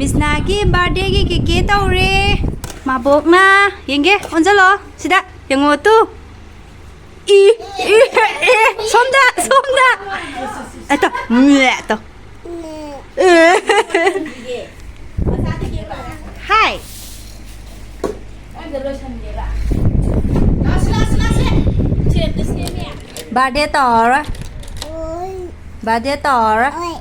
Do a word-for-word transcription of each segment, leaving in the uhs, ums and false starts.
ꯃꯤꯁꯅꯥꯒꯤ ꯕꯥꯔꯗꯦꯒꯤ cake ꯇꯧꯔꯦ꯫ ꯃꯥꯕꯣꯛꯅ ꯌꯦꯡꯒꯦ, ꯑꯣꯟꯁꯤꯜꯂꯣ꯫ ꯁꯤꯗ ꯌꯦꯡꯉꯣ ꯇꯨ꯫ ꯏ, ꯏ, ꯏ, ꯁꯣꯝꯗ, ꯁꯣꯝꯗ꯫ ꯑꯇꯣ, ꯃꯦ, ꯑꯇꯣ꯫ ꯍꯥꯏ꯫ ꯕꯥꯔꯗꯦ ꯇꯧꯔꯔꯣꯏ꯫ ꯕꯥꯔꯗꯦ ꯇꯧꯔꯔꯣꯏ꯫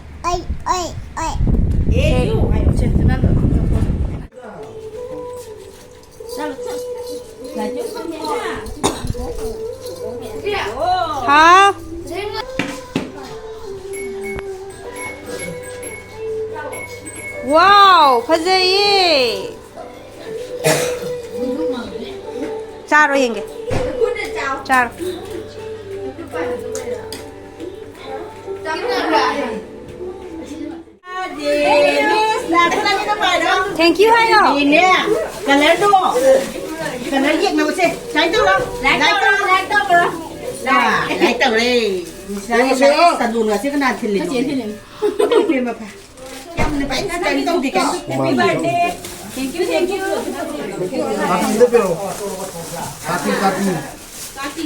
ꯍꯥꯎ꯫ ꯋꯥꯎ, ꯐꯖꯩꯌꯦ꯫ ꯆꯥꯔꯣ ꯌꯦꯡꯒꯦ꯫ ꯆꯥꯔꯣ꯫ Thank you ꯍꯥꯏꯌꯣ꯫ ꯍꯌꯦꯡꯅꯦ, ꯀꯂꯔꯗꯣ, ꯀꯂꯔ ꯌꯦꯡꯅꯕꯁꯦ꯫ ꯁꯨꯃꯥꯏꯅ ꯇꯧꯔꯣ꯫ ꯂꯥꯏꯛ ꯇꯧꯔꯣ, ꯂꯥꯏꯛ ꯇꯧꯔꯣ꯫ ꯂꯥꯏꯛ ꯇꯧꯔꯦ꯫ ꯁꯟꯗꯣꯟꯒꯁꯦ ꯀꯅꯥ ꯊꯤꯜꯂꯤꯅꯣ? ꯏꯕꯦꯝꯃ, ꯐ-, ꯌꯥꯝꯅ ꯐꯖꯅ ꯀꯩꯅꯣ ꯇꯧꯗꯦ, ꯀꯩꯅꯣ꯫ Happy birthday. Thank you, thank you. ꯀꯥꯇꯤꯗ ꯄꯤꯔꯛꯑꯣ꯫ ꯀꯥꯇꯤ, ꯀꯥꯇꯤ꯫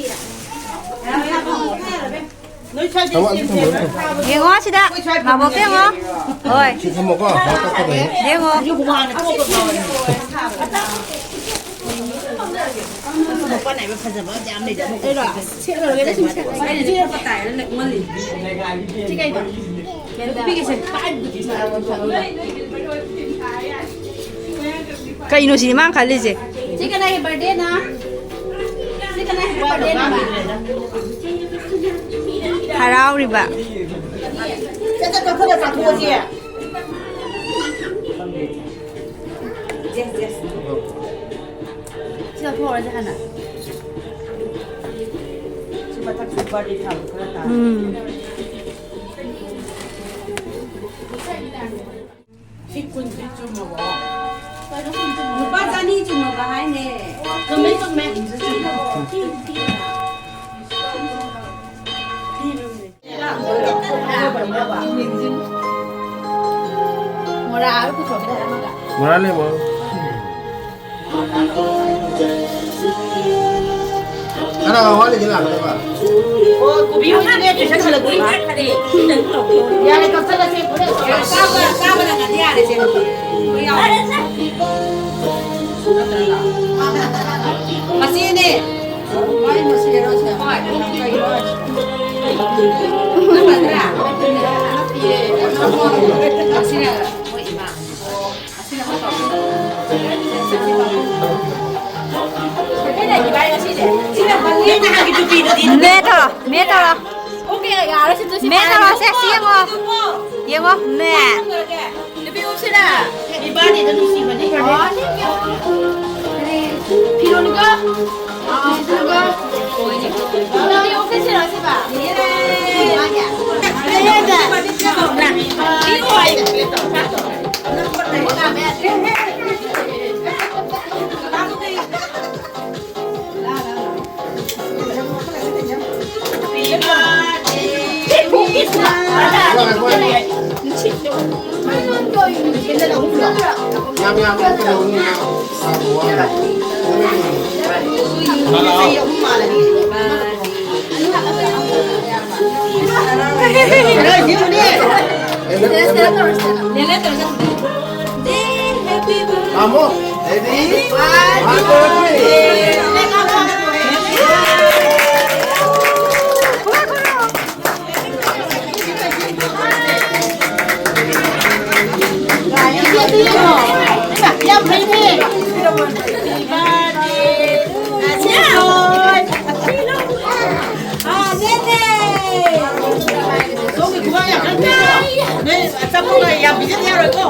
ꯌꯦꯡꯉꯣ ꯁꯤꯗ, ꯃꯥꯕꯣꯛꯇ ꯌꯦꯡꯉꯣ꯫ ꯍꯣꯏ꯫ ꯁꯤ ꯊꯝꯃꯣꯀꯣ, ꯃꯥ ꯀꯛꯀꯗꯣꯏꯅꯦ꯫ ꯌꯦꯡꯉꯣ꯫ ꯀꯩꯅꯣ ꯁꯤꯗꯤ ꯃꯥꯅ ꯈꯜꯂꯤꯁꯦ? ꯁꯤ ꯀꯅꯥꯒꯤ ꯕꯥꯔꯗꯦꯅꯣ? ꯁꯤ ꯀꯅꯥꯒꯤ ꯕꯥꯔꯗꯦꯅꯣ? ꯍꯔꯥꯎꯔꯤꯕ꯫ ꯁꯠ ꯁꯠ ꯀꯛꯊꯠꯂ ꯆꯥꯊꯣꯛꯑꯁꯤ꯫ ꯁꯤ ꯂꯧꯊꯣꯛꯑꯁꯤ ꯍꯥꯟꯅ꯫ ꯁꯤ ꯃꯊꯛꯁꯤ ꯕꯥꯔꯗꯦ ꯊꯥꯕ ꯈꯔ ꯇꯥꯔꯦ꯫ ꯎꯝ꯫ ꯁꯤ ꯀꯨꯟꯁꯤ ꯆꯨꯝꯃꯕꯣ? ꯂꯨꯄꯥ ꯆꯅꯤ ꯆꯨꯝꯃꯕ ꯍꯥꯏꯅꯦ꯫ ꯆꯨꯝꯃꯦ, ꯆꯨꯝꯃꯦ꯫ ꯃꯣꯔꯥ ꯑꯃ ꯄꯨꯊꯣꯛꯀꯦ ꯑꯃꯒ꯫ ꯃꯣꯔꯥ ꯂꯩꯕ꯭ꯔꯣ? ꯀꯅꯥ ꯋꯥꯠꯂꯤꯒꯦ ꯂꯥꯛꯀꯗꯕ? ꯑꯣ, ꯀꯣꯕꯤ ꯍꯧꯖꯤꯛꯅꯦ, ꯇꯨꯏꯁꯟ ꯍꯜꯂꯛꯄꯒꯤ꯫ ꯌꯥꯔꯦ, ꯀꯛꯊꯠꯂꯁꯦ, ꯐꯨꯔꯦ꯫ ꯆꯥꯕ, ꯆꯥꯕꯅ ꯉꯥꯏ ꯌꯥꯔꯦꯁꯦ꯫ ꯃꯁꯤꯅꯦ꯫ ꯍꯣꯏ, ꯃꯁꯤꯔꯣ ꯁꯦ? ꯍꯣꯏ꯫ ꯀꯩꯅꯣ ꯍꯥꯏꯁꯦ? ꯅꯠꯇ꯭ꯔꯥ? ꯃꯁꯤꯅ ꯑꯩꯈꯣꯏ ꯏꯃꯥ꯫ ꯃꯦ ꯇꯧꯔꯣ, ꯃꯦ ꯇꯧꯔꯣ꯫ ꯃꯦ ꯇꯧꯔꯣ, ꯁꯦ, ꯁꯤ ꯌꯦꯡꯉꯣ꯫ ꯌꯦꯡꯉꯣ, ꯃꯦ꯫ ꯅꯨꯄꯤ ꯎꯞꯁꯤꯔꯥ? ꯏꯕꯥꯅꯤꯗ ꯅꯨꯡꯁꯤꯕꯅꯤ꯫ ꯐꯤꯔꯣꯟꯒ Vamos, ready? One, two, three. ꯅꯣꯏ ꯑꯆꯥꯄꯣꯠ ꯌꯥꯝ ꯄꯤꯖꯗ ꯌꯥꯔꯣꯏꯀꯣ꯫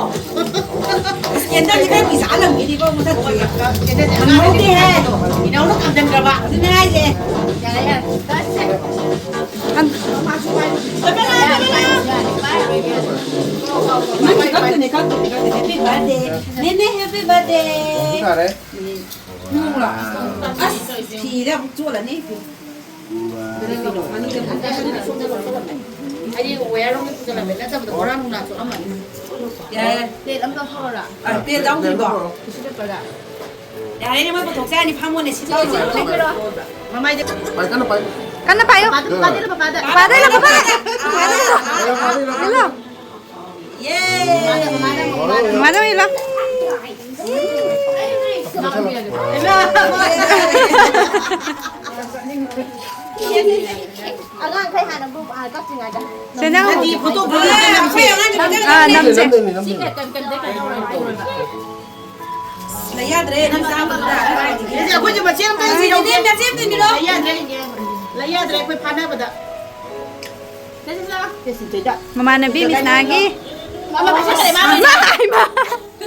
ꯁ꯭ꯀꯦꯟꯗꯜꯁꯦ ꯈꯔ ꯄꯤꯖꯥ ꯂꯪꯈꯤꯅꯤꯀꯣ ꯃꯊꯛꯇ꯫ ꯁ꯭ꯀꯦꯟꯗꯜꯁꯦ ꯑꯉꯥꯡ ꯅꯪꯍꯧꯗꯦꯍꯦ꯫ ꯏꯅꯥꯎꯅ ꯀꯥꯝꯖꯟꯈ꯭ꯔꯕ꯫ ꯑꯗꯨꯅꯦ ꯍꯥꯏꯁꯦ꯫ ꯌꯥꯔꯦ, ꯌꯥꯔꯦ꯫ ꯅꯪꯒꯤ ꯀꯛꯇꯣꯏꯅꯦ, ꯀꯛꯇꯣꯏꯅꯦ, ꯀꯛꯇꯣꯏꯅꯦ꯫ Happy birthday. ꯅꯦꯅꯦ, happy birthday. ꯇꯥꯔꯦ꯫ ꯑꯁ, ꯐꯤꯗ ꯑꯃꯨꯛ ꯆꯣꯠꯂꯅꯤ꯫ ꯍꯥꯏꯗꯤ ꯋꯦꯌꯔ ꯑꯃ ꯄꯨꯁꯜꯂꯝꯃꯦ, ꯅꯠꯇꯕꯗ ꯕꯣꯔꯥ ꯅꯨꯡꯂꯥ ꯆꯣꯠꯂꯝꯃꯅꯤ꯫ ꯌꯥꯔꯦ꯫ ꯄ꯭ꯂꯦꯠ ꯑꯝꯇ ꯊꯣꯛꯑꯣꯔꯥ? ꯑ, ꯄ꯭ꯂꯦꯠ ꯌꯥꯎꯗ꯭ꯔꯤꯕꯣ? ꯇꯤꯁꯨ ꯄꯦꯄꯔꯗ꯫ ꯌꯥꯔꯦꯅꯦ, ꯃꯣꯏ ꯄꯨꯊꯣꯛꯆꯔꯅꯤ, ꯐꯝꯃꯣꯅꯦ, ꯁꯤ ꯇꯧꯔꯣ꯫ ꯃꯃꯥꯏꯗ ꯄꯥꯏ, ꯀꯟꯅ ꯄꯥꯏ꯫ ꯀꯟꯅ ꯄꯥꯏꯌꯣ꯫ ꯄꯥꯗꯩ, ꯄꯥꯗꯩ, ꯄꯥꯗꯩ꯫ ꯄꯥꯗꯩ ꯂꯥꯛꯑꯣ, ꯄꯥꯗꯩ꯫ ꯄꯥꯗꯩ ꯂꯥꯛꯑꯣ꯫ ꯍꯦꯜꯂꯣ꯫ ꯌꯦ꯫ ꯃꯃꯥꯗ ꯌꯦꯡꯂꯣ꯫ ꯑꯉꯥꯡꯈꯩ ꯍꯥꯟꯅ ꯕꯨ-, ꯑꯥ, ꯀꯛꯇ꯭ꯔꯤꯉꯩꯗ꯫ ꯁꯦ, ꯅꯪ ꯅꯠꯇꯦ, ꯐꯣꯇꯣ ꯐꯣꯇꯣ ꯅꯝꯁꯦ꯫ ꯑꯥ, ꯅꯝꯁꯦ꯫ ꯅꯝꯗꯣꯏꯅꯤ, ꯅꯝꯗꯣꯏꯅꯤ꯫ ꯂꯩ ꯌꯥꯗ꯭ꯔꯦ, ꯅꯪ ꯆꯥꯕꯗꯨꯗ꯫ ꯑꯩꯈꯣꯏꯁꯨ ꯃꯆꯦ ꯑꯃꯇ ꯌꯦꯡꯁꯤ꯫ ꯂꯩ ꯌꯥꯗ꯭ꯔꯦ, ꯂꯩ ꯌꯥꯗ꯭ꯔꯦ, ꯂꯩ ꯌꯥꯗ꯭ꯔꯦ, ꯑꯩꯈꯣꯏ ꯐꯥꯅꯕꯗ꯫ ꯃꯃꯥꯟꯅꯕꯤ ꯃꯤꯁꯅꯥꯒꯤ꯫ ꯃꯥ, ꯃꯥ, ꯃꯥ, ꯃꯥ꯫ ꯃꯥ, ꯃꯥ꯫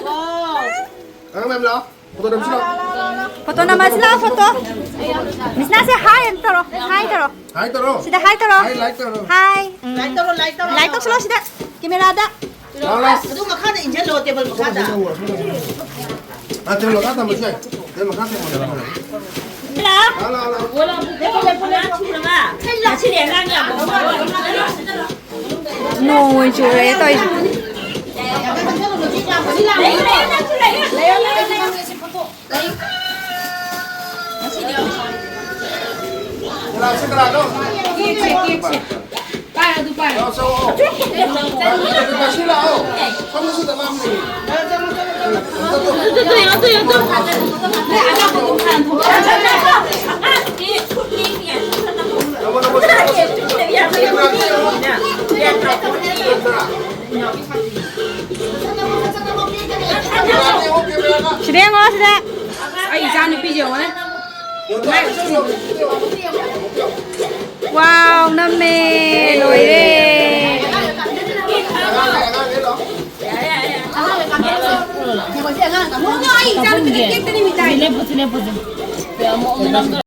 ꯑꯣ꯫ ꯑꯉꯥꯡ ꯃꯌꯥꯝ ꯂꯥꯛꯑꯣ꯫ ꯐꯣꯇꯣ ꯅꯝꯁꯤ ꯂꯥꯛꯑꯣ꯫ ꯐꯣꯇꯣ ꯅꯝꯃꯁꯤ ꯂꯥꯛꯑꯣ, ꯐꯣꯇꯣ꯫ ꯃꯤꯁꯅꯥꯁꯦ ꯍꯥꯏ ꯑꯝꯇ ꯇꯧꯔꯣ, ꯍꯥꯏ ꯇꯧꯔꯣ꯫ ꯍꯥꯏ ꯇꯧꯔꯣ꯫ ꯁꯤꯗ ꯍꯥꯏ ꯇꯧꯔꯣ꯫ ꯍꯥꯏ, ꯂꯥꯏꯛ ꯇꯧꯔꯣ꯫ ꯍꯥꯏ꯫ ꯎꯝ꯫ ꯂꯥꯏꯛ ꯇꯧꯔꯣ, ꯂꯥꯏꯛ ꯇꯧꯔꯣ꯫ ꯂꯥꯏꯛ ꯇꯧꯁꯤꯜꯂꯣ ꯁꯤꯗ, ꯀꯦꯃꯦꯔꯥꯗ꯫ ꯂꯥꯛꯑꯣ, ꯂꯥꯛꯑꯣ꯫ ꯑꯗꯨ ꯃꯈꯥꯗ ꯏꯟꯖꯜꯂꯣ, ꯇꯦꯕꯜ ꯃꯈꯥꯗ꯫ ꯑꯥ, ꯇꯦꯕꯜ ꯃꯈꯥ ꯊꯝꯕꯁꯨ ꯌꯥꯏ꯫ ꯇꯦꯕꯜ ꯃꯈꯥ ꯊꯝꯃꯣ, ꯇꯦꯕꯜ ꯃꯈꯥ꯫ ꯂꯥꯛꯑꯣ꯫ ꯂꯥꯛꯑꯣ, ꯂꯥꯛꯑꯣ, ꯂꯥꯛꯑꯣ꯫ ꯉꯁꯤꯗꯤ ꯑꯉꯥꯡ ꯌꯥꯝ ꯅꯣꯡ ꯑꯣꯏꯅ ꯆꯨꯔꯦ ꯇꯧꯔꯤꯁꯦ꯫ ꯀꯅꯥꯁꯦ ꯀꯅꯥꯅꯣ? ꯄꯥꯏ, ꯑꯗꯨ ꯄꯥꯏ꯫ ꯂꯥꯛꯑꯣ, ꯆꯪꯉꯛꯑꯣ꯫ ꯉꯁꯤ ꯂꯥꯛꯑꯣ꯫ ꯁꯣꯝꯗꯁꯨ ꯗꯃꯥꯝ ꯂꯩꯌꯦ꯫ ꯁꯤꯗ ꯌꯦꯡꯉꯣ, ꯁꯤꯗ꯫ ꯑꯩ ꯏꯆꯥ ꯅꯨꯄꯤꯁꯦ ꯌꯦꯡꯉꯣꯅꯦ꯫ ꯋꯥꯎ, ꯅꯝꯃꯦ, ꯂꯣꯏꯔꯦ꯫ ꯂꯦꯞꯄꯨ, ꯂꯦꯞꯄꯨ꯫